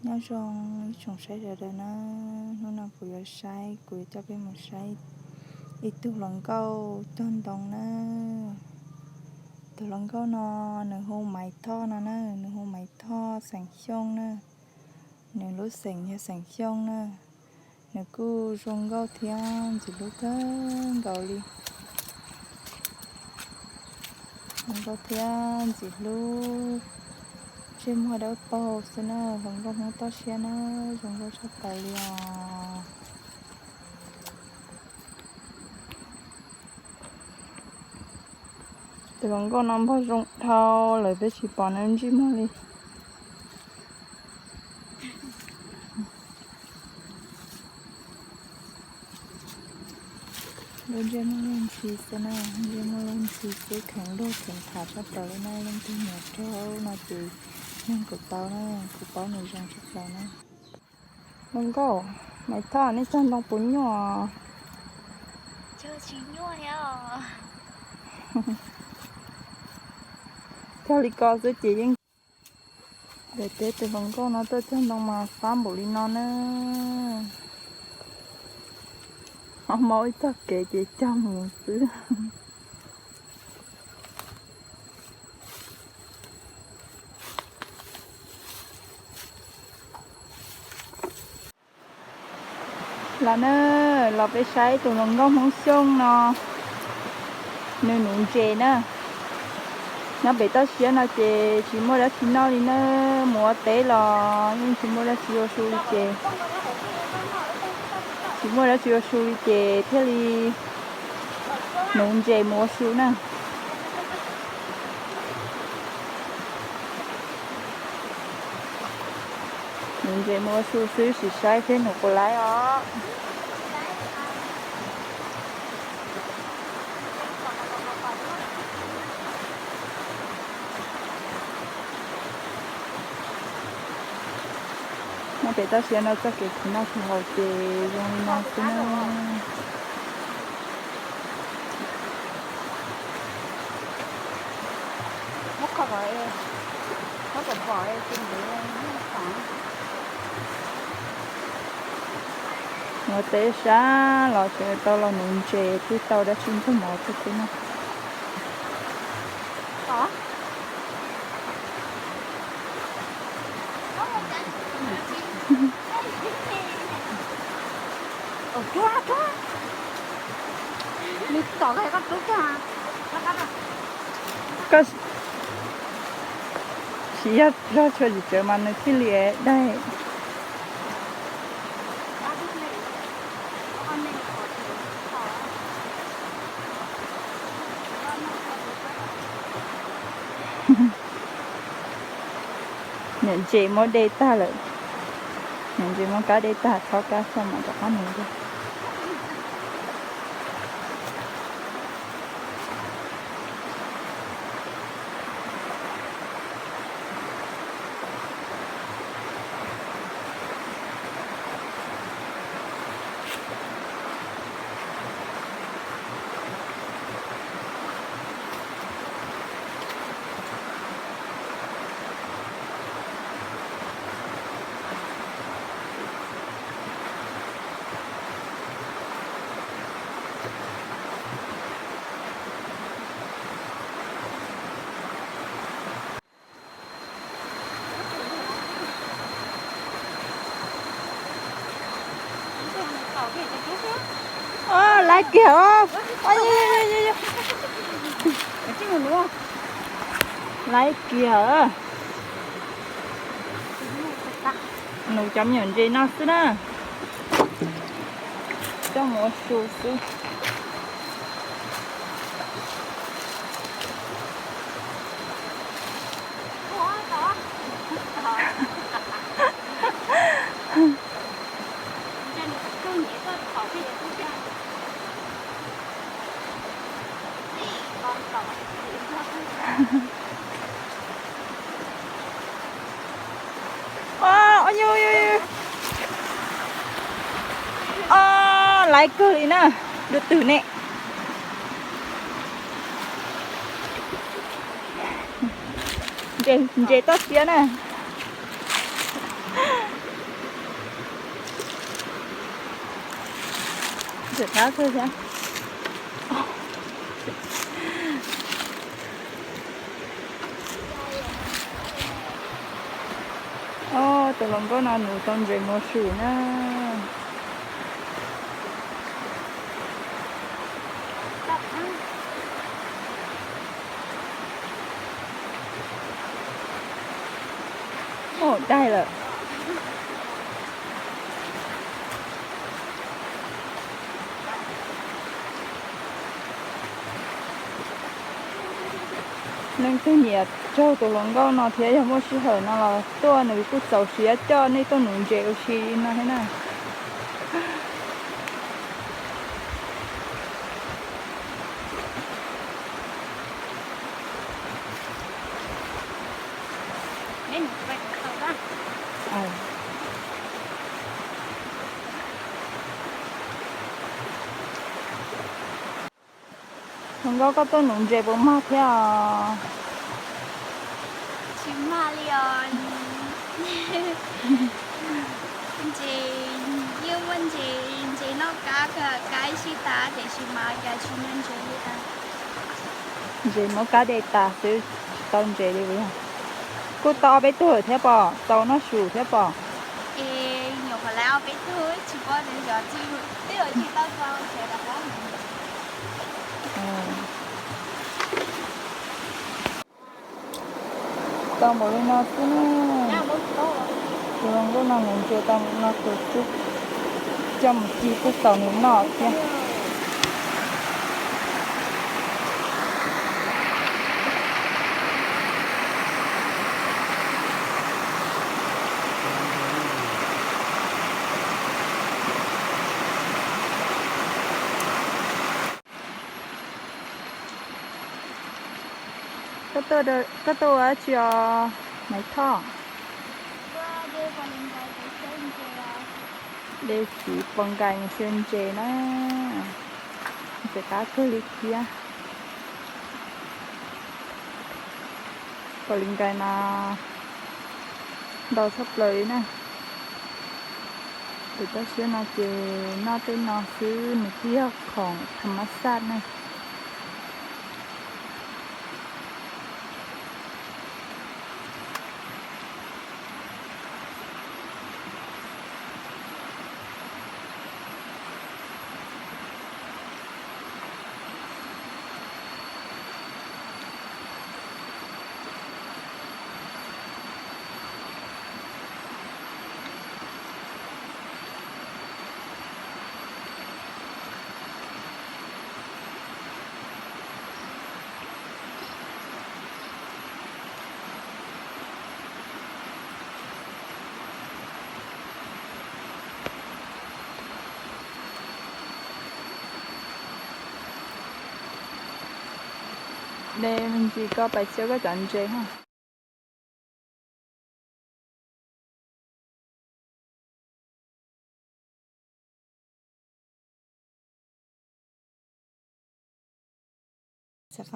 Nyob zoo ib tsoom saib sawv daws na, hnub no kuv yuav saib, kuv yuav coj peb mus saib ib tug hluas nkauj cog ntoo na. Tus hluas nkauj no nws hu Maiv Thoj no na, nws hu Maiv Thoj xeem Xyooj na, nws lub xeem yog xeem Xyooj na. Nws kuj zoo nkauj thiab ntxim hlub kawg nkaus li. Zoo nkauj thiab ntxim hlub, ntsej muag dawb paug xwb na, hluas nkauj Hmoob toj siab na, zoo nkauj tshaj plaws li os. Tus hluas nkauj no npog zoo dhau lawm peb tsis pom nws ntsej muag li. Lub ntsej muag loj ntxhi xwb na, ntsej muag loj ntxhi xwb, kheev luag kheev tham tshaj plaws li na, leej twg nyiam raug no ces nug kuv tau na, kuv paub nws zoo tshaj plaws na. Hluas nkauj, Maiv Thoj, nej cog ntoo puas nyuaj? Cog li ko xwb ces yeej. Daim teb tus hluas nkauj no tuaj cog ntoo mas fab npaum li no na. Ho mob ib txoj kev ces cog mus xwb. Los na, los peb saib tus hluas nkauj Hmoob Xyooj no, nws nuv ntses na. Nyob pem toj siab no ces tsis muaj dab tsi noj li na, mus ua teb los yeej tsis muaj dab tsi ua su li ces, tsis muaj dab tsi ua su li ces thiaj li nuv ntses mus ua su na. Nuv ntses mus ua su xwb, sim saib seb nws puas laib os. Nyob pem toj siab no txoj kev khwv noj khwv haus ces zoo li no xwb na. Ua teb sab los tseem tau los nuv ntses twb tau dab tsi ntuj mov rau peb noj. Koj siv yog zog tshua tsis tsawv mas nws thiaj li daig. Niam ntses muab de tag lawm. Niam ntses muab kab de tag, txhob kab xwb mam rov qab mus de. Laiv kiag os. Laiv kiag. Nuv cov me nyuam ntses no xwb na. Coj mus ua su xwb. Laiv kawg li na, dua twm ne. Ntses toj siab na. Txawm qab kawg thiab. Os, tus hluas nkauj no nws tau ntses mus su na. Ua daig lawm. Leej twg nyiam raug tus hluas nkauj no thiab yog muaj sij hawm no los tuaj, nws kuj txaus siab coj nej tuaj nuv ntses ua si no thiab na. Hluas nkauj, koj tuaj nuv ntses puas mag thiab os? Tsis mag li os. Ntses, yeej muaj ntses, ntses noj kab kab ib sij tas tiam sis mas cas tsis muaj ntses li tas. Ntses muab kab de tas xwb, tsis tau ntses li puas yog? Kuj tau ob peb tug thiab pom, tau noj su thiab pom. Es nyuam qhuav lawv ob peb tug tsis paub tias xyov txog, twb yuav tsis tau txog sawv daws qab. Tau npaum li no xwb na. Tus hluas nkauj no nws ntses tau npaum no ces twb coj mus ci twb txaus nws noj thiab. Koj tuaj ua dab tsi os Maiv Thoj? De txiv pos nkais mus xyuas ntses na. Ntses qab kawg li thiab. Pos nkais mas ntau tshaj plaws li na. Tus toj siab no ces noj tej no xwb, nws twb yog khoom tham mas xaj na. De me ntsis koj pais xyuas koj cov ntses na.